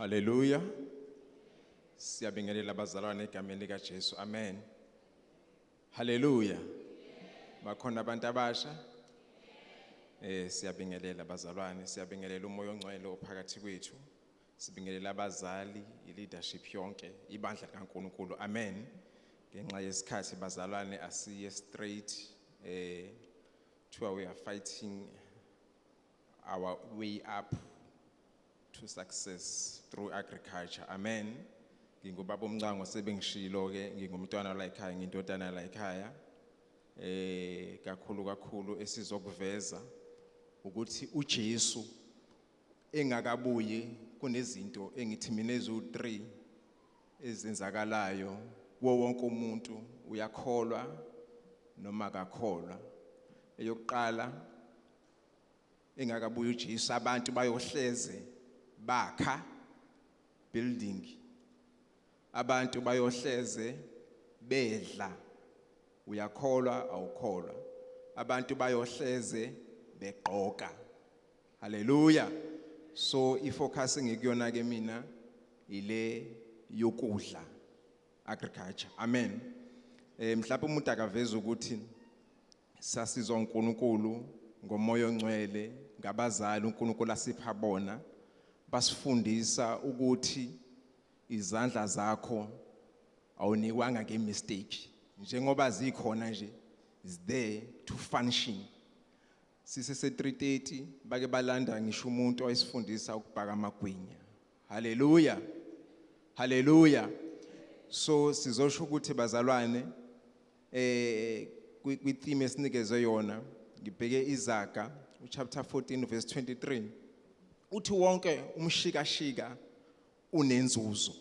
Haleluya. Siyabingelela abazalwane egameni lika Jesu. Amen. Haleluya. Bakhona abantu abasha? Siyabingelela abazalwane, siyabingelela uMoya oNgcwele ophakathi kwethu. Sibingelela abazali, i-leadership yonke, ibandla likaNkulunkulu. Amen. Ngenxa yesikhathi bazalwane, asiye straight to we are fighting our way up to success through agriculture. Amen. Ngingubaba uMncango, sebengishilo ke, ngingumntwana la ekhaya, ngindodana la ekhaya. Kakhulu kakhulu esizokuveza ukuthi uJesu engakabuyi kunezinto engithi mina ezu3 ezenzakalayo kuwo wonke umuntu, uyakholwa noma akakholwa. Eyokuqala, engakabuyi uJesu abantu bayohleze bakha, building, abantu bayohleze bedla, uyakholwa awukholwa, abantu bayohleze begqoka. Haleluya. So ifocus ngikuyona ke mina ile yokudla, agriculture. Amen. Mhlawumbe umuntu akaveza ukuthi sasizwa uNkulunkulu ngoMoya oNgcwele ngabazali uNkulunkulu asipha bona, basifundisa ukuthi izandla zakho awunikwanga ngemistake, njengoba zikhona nje is there to function. Sisese 330 bake balanda ngisho umuntu owayesifundisa ukubhaka amagwinya. Haleluya, haleluya. So sizosho ukuthi bazalwane, kwi theme esinikezwe yona, ngibheke iZaga chapter 14 verse 23, uthi wonke umshikashika unenzuzo,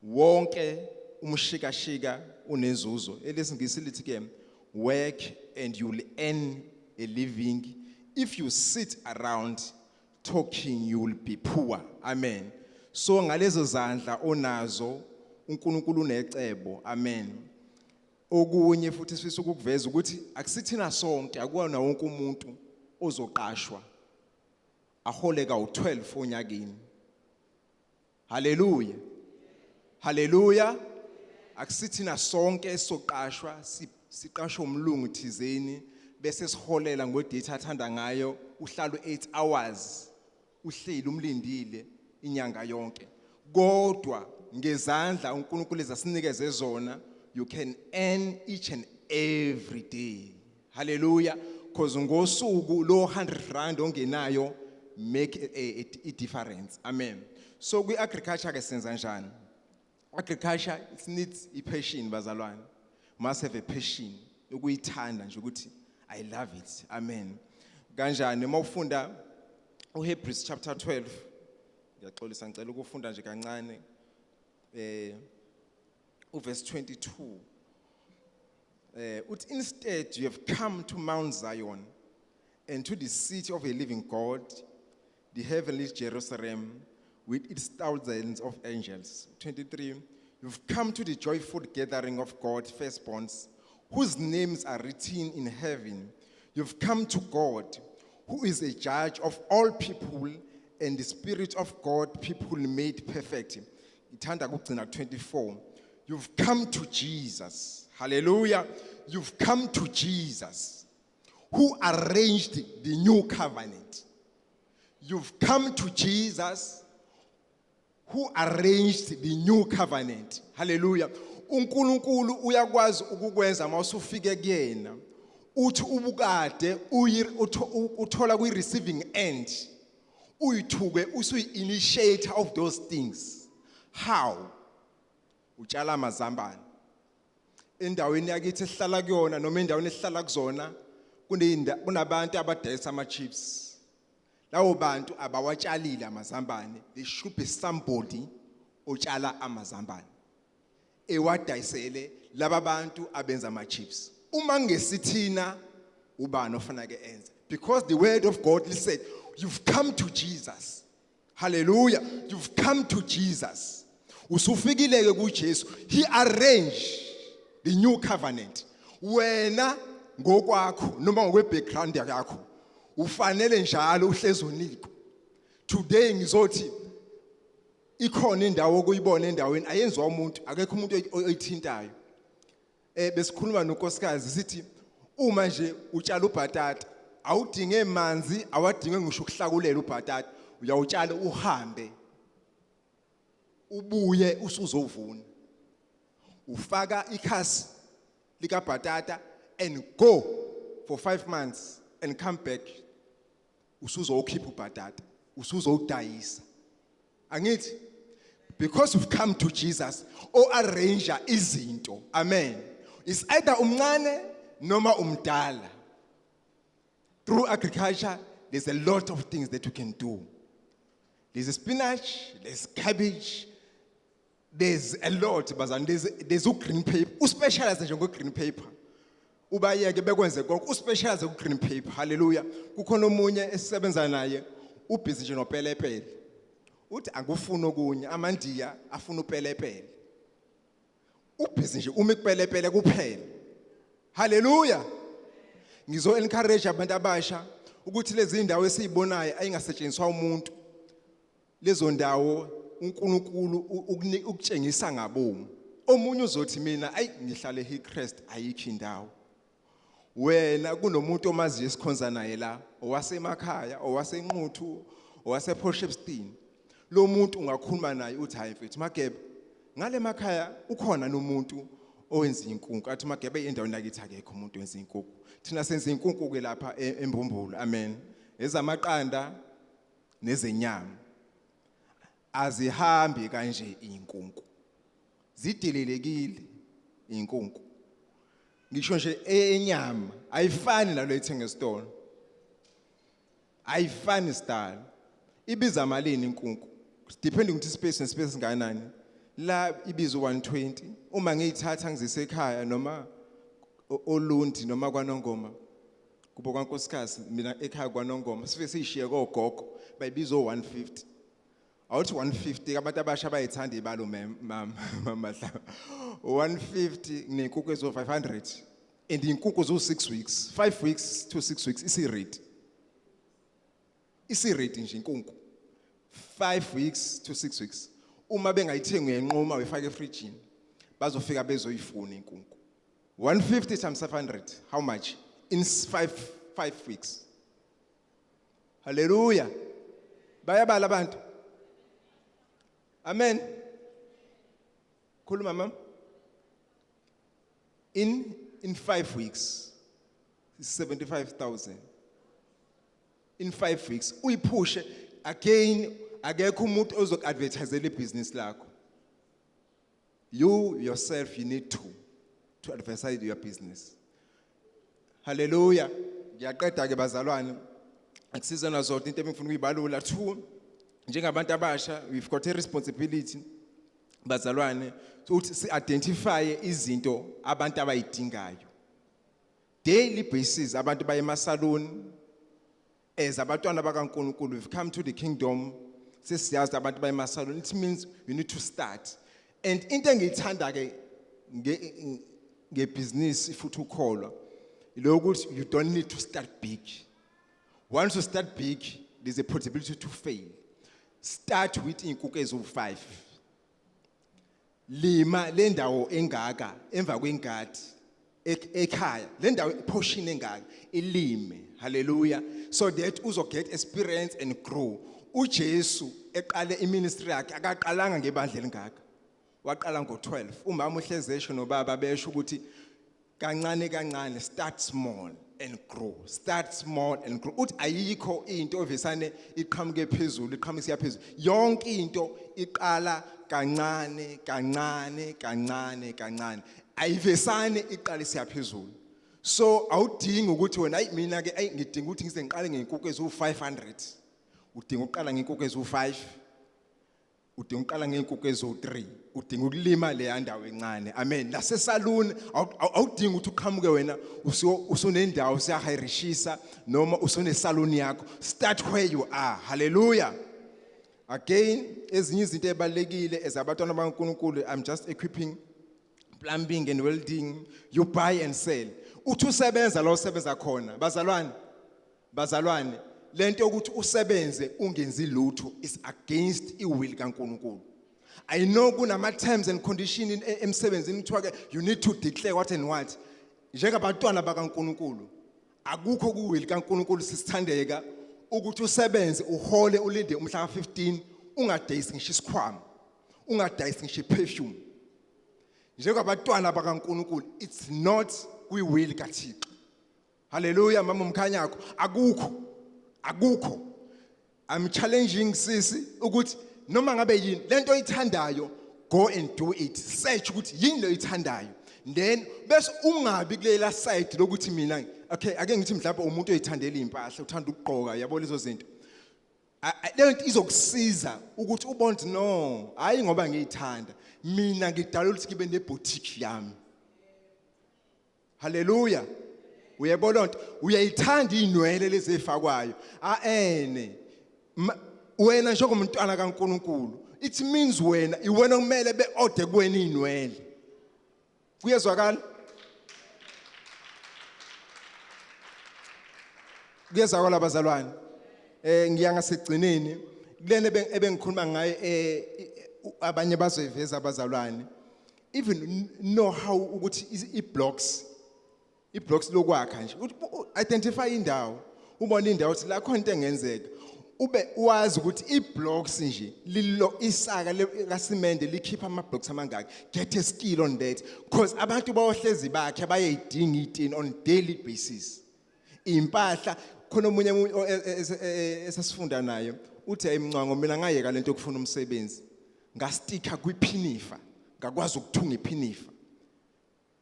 wonke umshikashika unenzuzo. ElesiNgisi lithi ke, "Work and you'll earn a living. If you sit around talking, you will be poor." Amen. So ngalezo zandla onazo uNkulunkulu unecebo. Amen. Okunye futhi sifisa ukukuveza ukuthi akusithina sonke, akuwona wonke umuntu ozoqashwa ahole ka u12 onyakeni. Haleluya, haleluya. Akusithina sonke esoqashwa, siqashwa umlungu thizeni bese siholela ngodate athanda ngayo, uhlala 8 hours uhleli umlindile inyanga yonke. Kodwa ngezandla uNkulunkulu ezasinikeze zona, you can earn each and every day. Haleluya. Because ngosuku lo R100 ongenayo make a difference. Amen. So kwi agriculture ke senza njani? Agriculture, it needs a passion bazalwane. Must have a passion ukuyithanda nje ukuthi I love it. Amen. Kanjani? Mawufunda uHebrews chapter 12, ngiyaxolisa, ngicela ukufunda nje kancane uverse 22, uthi, "Instead you have come to Mount Zion and to the city of a living God, the heavenly Jerusalem with its thousands of angels." 23, "You've come to the joyful gathering of God's firstborns, whose names are written in heaven. You've come to God, who is a judge of all people, and the spirit of God people made perfect." Ithanda kugcina 24, "You've come to Jesus." Hallelujah. "You've come to Jesus, who arranged the new covenant." You've come to Jesus who arranged the new covenant. Hallelujah. UNkulunkulu uyakwazi ukukwenza mawusufike kuyena. Uthi ubukade uthola kwi receiving end, uyithuke usuyi initiator of those things. How? Utshala amazambane. Endaweni yakithi esihlala kuyona noma endaweni esihlala kuzona kunabantu abadayisa ama chips. Lawo bantu abawatshalile amazambane. There should be somebody otshala amazambane ewadayisele laba bantu abenza ama chips. Uma ngesithina ubani ofana ke enze? Because the word of God said you've come to Jesus. Hallelujah. You've come to Jesus. Usufikile ke kuJesu, he arranged the new covenant. Wena ngokwakho noma ngokwe background yakho ufanele njalo uhlezi unikwa. Today ngizothi Ikhona indawo okuyibona endaweni ayenziwa umuntu, akekho umuntu oyithintayo. Besikhuluma nonkosikazi sithi uma nje utshala ubhatata awudinge manzi, awadinge ngisho ukuhlakulela ubhatata, uyawutshala uhambe ubuye usuzovuna. Ufaka ikhasi likabhatata and go for 5 months and come back, usuzowukhipha ubhatata, usuzowudayisa. Angithi because you've come to Jesus o arrange izinto. Amen. Is either umncane noma umdala. Through agriculture there's a lot of things that you can do. There's a spinach, there's cabbage, there's a lot, bazalwane. There's green paper. Uspecialize nje ngo green paper, ubayeke bekwenze konke, uspecialize ku green paper. Hallelujah. Kukhona omunye esisebenza naye, ubusy nje nopelepele. Uthi angufuna okunye, amandiya afuna upelepele. Ubusy nje uma ikupelepele kuphela. Hallelujah. Ngizo encourage abantu abasha ukuthi lezi indawo esizibonayo ayingasetshenziswa umuntu, lezo ndawo uNkulunkulu ukutshengisa ngabomu. Omunye uzothi, "Mina ayi, ngihlale eHillcrest, ayikho indawo." Wena kunomuntu omaziyo esikhonza naye la, owasemakhaya, owaseNquthu, owasePort Shepstone. Lo muntu ungakhuluma naye, uthi, "Hayi mfethu Magebe, ngale makhaya ukhona nomuntu owenza inkukhu?" Athi, "Magebe, endaweni yakithi akekho umuntu owenza inkukhu. Thina senza inkukhu ke lapha eMbumbulu." Amen. Ezamaqanda nezenyama azihambi kanje. Inkunku zidelelekile, inkunku ngisho nje enyama ayifani nalo ethenga esitolo, ayifani style. Ibiza malini inkunku? Depending ukuthi space nespace singakanani. La ibiza 120. Uma ngiyithatha ngizise ekhaya noma oLundi noma kwaNongoma kubo kwankosikazi, mina ekhaya kwaNongoma sifike siyishiye kogogo, bayibiza o150. Awuthi 150, abantu abasha bayithanda ibalo, mama mama 150 nenkukhu ezo 500, and inkukhu zo 6 weeks, 5 weeks to 6 weeks isi ready, isi ready nje inkukhu, 5 weeks to 6 weeks. Uma bengayithengi, uyenquma uyifake efrijini, bazofika bezoyifuna inkukhu. 150 times 500, how much in 5 weeks? Haleluya. Bayabala abantu. Amen. Khuluma, mama. In 5 weeks, 75,000 in 5 weeks. Uyiphushe again, akekho umuntu ozokuadvertisela ibusiness lakho. You yourself, you need to advertise your business. Haleluya. Ngiyaqeda ke bazalwane, akusizona zodwa into ebengifuna ukuyibalula. Two, njengabantu abasha we've got a responsibility, bazalwane, ukuthi si-identify izinto abantu abayidingayo daily basis. Abantu baye emasaluni. As abantwana bakaNkulunkulu, we've come to the kingdom, sesiyazi abantu baye emasaluni. It means you need to start. And into engiyithanda ke ngebusiness futhi ukholwa ilokuthi you don't need to start big. Once you start big, there's a possibility to fail. Start with inkukhu eziwu5. Lima le ndawo engaka emva kwengadi ekhaya, le ndawo portion engaka ilime. Hallelujah. So that uzo get experience and grow. uJesu eqale iministry yakhe akaqalanga ngebandla elingaka, waqala ngo12. Umama uhleze esho nobaba besho ukuthi kancane kancane, start small and grow, start small and grow. Uthi ayikho into ovesane iqhamuke phezulu, iqhamuke siyaphezulu. Yonke into iqala kancane kancane kancane kancane, ayivesane iqale siyaphezulu. So awudingi ukuthi wena, ayi mina ke, ayi ngidinga ukuthi ngize ngiqale ngenkukhu eziwu500. Udinga ukuqala ngenkukhu eziwu5, udinga ukuqala ngey'nkukhu eziwu-3, udinga ukulima leya ndawo encane. Amen. Nasesaluni awudingi ukuthi uqhamuke wena usunendawo usiyahayirishisa noma usunesaluni yakho. Start where you are. Hallelujah. Again, ezinye izinto ebalekile as abantwana bakaNkulunkulu, I'm just equipping: plumbing and welding. You buy and sell. Uthi usebenza la usebenza khona, bazalwane, bazalwane, lento yokuthi usebenze ungenzi lutho is against iwill kaNkulunkulu. I know kunama terms and condition emsebenzini kuthiwa ke you need to declare what and what. Njengabantwana bakaNkulunkulu akukho kuwill kaNkulunkulu, sisithandeka, ukuthi usebenze uhole ulinde umhla ka15, ungadayisi ngisho isikhwama, ungadayisi ngisho perfume. Njengabantwana bakaNkulunkulu, it's not kwiwill kaThixo. Haleluya, mama umkhanyakho, akukho, akukho. I'm challenging sisi ukuthi noma ngabe yini lento oyithandayo, go and do it. Search ukuthi yini lo oyithandayo, then bese ungabi kulela side lokuthi mina, okay, ake ngithi mhlawumbe umuntu oyithandela impahla, uthanda ukugqoka, yabo, lezo zinto. Leyo nto izokusiza ukuthi ubone ukuthi no, hayi, ngoba ngiyithanda mina, ngidala ukuthi ngibe neboutique yami. Haleluya, uyabona nto uyayithanda inwele lezi ezifakwayo aene wena njengomntwana kaNkuluNkulu, it means wena iwena kumele beorder kuwena inwele. Kuyezwakala, kuyezwakala bazalwane. Ngiya ngasigcineni kulena ebengikhuluma ngayo. Abanye bazoyiveza abazalwane, even know how ukuthi i-blocks lokwakha nje, ukuthi identify indawo, ubone indawo ukuthi la khona into engenzeka, ube wazi ukuthi i-blocks nje lilo isaka kasimende likhipha ama-blocks amangaki. Get a skill on that, because abantu bayohlezi bakhe bayayidinga itini on daily basis, impahla khona. Omunye esasifunda naye uthi, "Ayimncwango, mina ngayeka lento yokufuna umsebenzi, ngasticka kwiphinifa, ngakwazi ukuthunga iphinifa.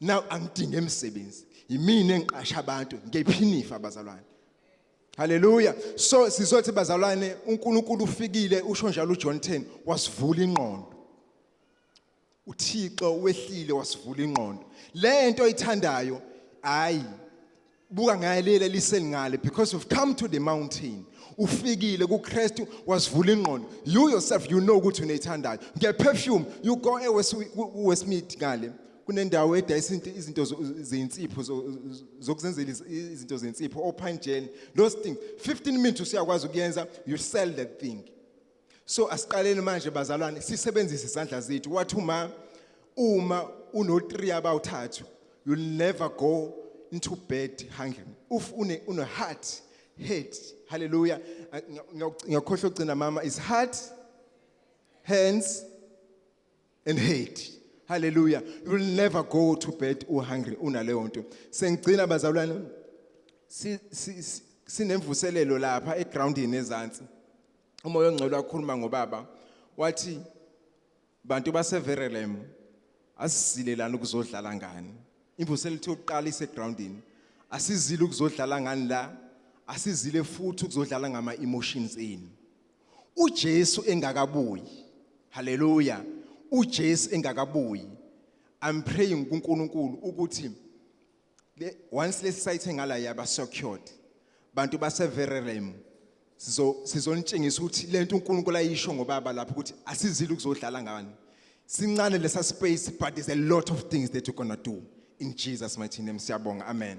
Now angidinge emsebenzi, yimina engiqasha abantu ngephinifa." Bazalwane, haleluya. So sizothi bazalwane, uNkulunkulu ufikile, usho njalo uJohn 10, wasivula ingqondo. uThixo wehlile wasivula ingqondo. Le nto oyithandayo, hayi, buka ngayelela liselingale, because you've come to the mountain, ufikile kuKristu, wasivula ingqondo. You yourself, you know ukuthi uneyithandayo ngeperfume. You go eWest Westmead ngale, kunendawo edayisa izinto zensipho, zokuzenzela izinto zensipho, o-pine gel, those things. 15 minutes usiyakwazi ukuyenza, you sell that thing. So asiqaleni manje bazalwane, sisebenzise izandla zethu. Wathi uma uno 3 abawuthathu, you'll never go into bed hungry if une heart, head. Hallelujah. Ngiyakhohlwa ukugcina, mama, is heart, hands and head. Hallelujah. You will never go to bed uhungry unaleyo nto. Sengigcina bazalwane, sinemvuselelo lapha egroundini ezansi. Umoya ongcwele wakhuluma ngobaba, wathi, "Bantu baseVerulam, asizile lana ukuzodlala ngani." Imvuselelo yokuqala isegroundini. Asizile ukuzodlala ngani la, asizile futhi ukuzodlala ngama emotions enu. uJesu engakabuyi, haleluya, uJesu engakabuyi, I'm praying kuNkulunkulu ukuthi once lesi site ngala yaba secured, bantu baseVerulam, sizonitshengisa ukuthi lento uNkulunkulu ayisho ngobaba lapho ukuthi asizile ukuzodlala ngani. Sincane lesa space, but there's a lot of things that you're going to do in Jesus' mighty name. Siyabonga, amen.